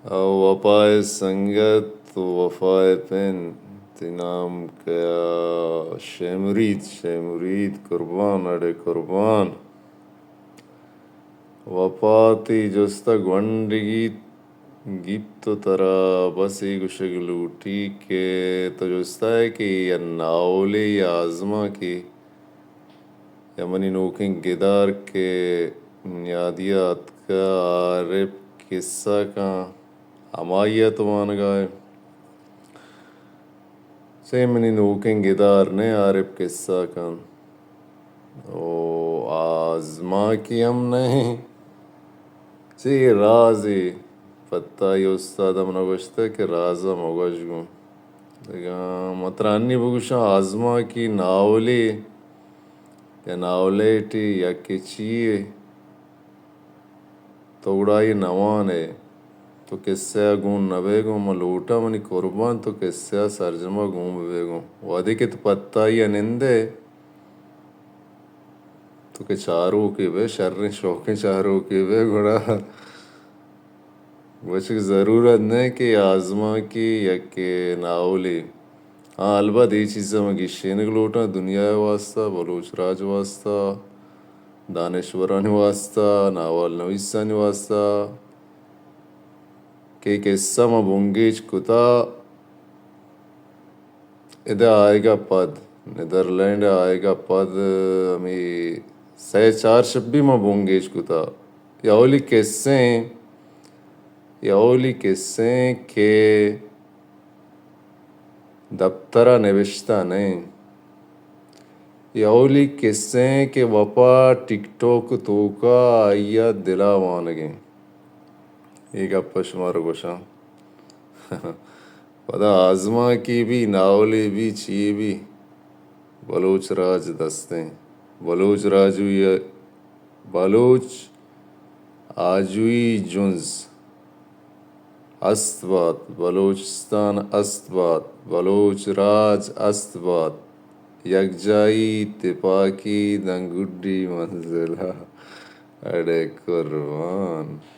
او وفا ءِ سنگت، وفا ءِ پن، تئی نام کیا؟ شے مرید، شے مرید، قربان، اڑے قربان۔ وفا، تئی جست ءَ گونڈگی گیپت و ترا بس اے گوشگ لوٹی کہ تو جست ءَ ئے کہ اے ناولے یا آزمانکے یا منی نوکیں گدار کہ نیادی ءَ اتکہ، عارف کسہ کن، ہمائی ءَ تو وانگ ءَ ئے۔ چے منی نوکیں گدار نہ عارف کسہ کن۔ او آزمانکی ہم نہ۔ چے رازے؟ پتائی استاد ءَ من ءَ گوشتہ کہ راز ءَ مگوش گوں۔ دگہ من ترا انی بگوشاں، آزمانکی ناولے یا ناولیٹے یا کہ چی یے، تو گڑا اے نہ وان ئے، تو کسہ ءَ گون نہ بئے گوں۔ من لوٹاں منی قربان تو کسہ ءَ سرجم ءَ گون بہ بئے گوں۔ وہدے کہ تو پتائی ءَ نند ئے، تو کہ چاروکے بئے، شریں شوکیں چاروکے بئے، گڑا گوشگ ضرورت نہ کہ آزمانکے یا کہ ناولے۔ ہاں، البت اے چیز ءَ من گیشینگ لوٹاں دنیا ءِ واستہ، بلوچ راج ءِ واستہ، دانشورانی واستہ، ناول نویسانی واستہ کہ اے کسہ من بنگیج کتا۔ ادا آیگ ءَ پد، نیدرلینڈ ءَ آیگ ءَ پد ہمے سئے چار شپی من بنگیج کتا۔ اے اولی کسہ ایں، اے اولی کسہ ایں کہ دپتر ءَ نبشتہ نہ ایں۔ اے اولی کسہ ایں کہ وفا ٹک ٹاک ءِ توک ءَ آئی ءَ دل ءَ وانگ ءَ ایں۔ اے گپ ءَ شمارا گوشاں۔ پدا آزمانکے بی، ناولے بی، چیے بی، بلوچ راج دست ایں۔ بلوچ راجوئی، بلوچ آجوئی جنز است بات، بلوچستان است بات، بلوچ راج است بات، یکجائی، تپاکی داں گڈی منزل ءَ۔ اڑے قربان۔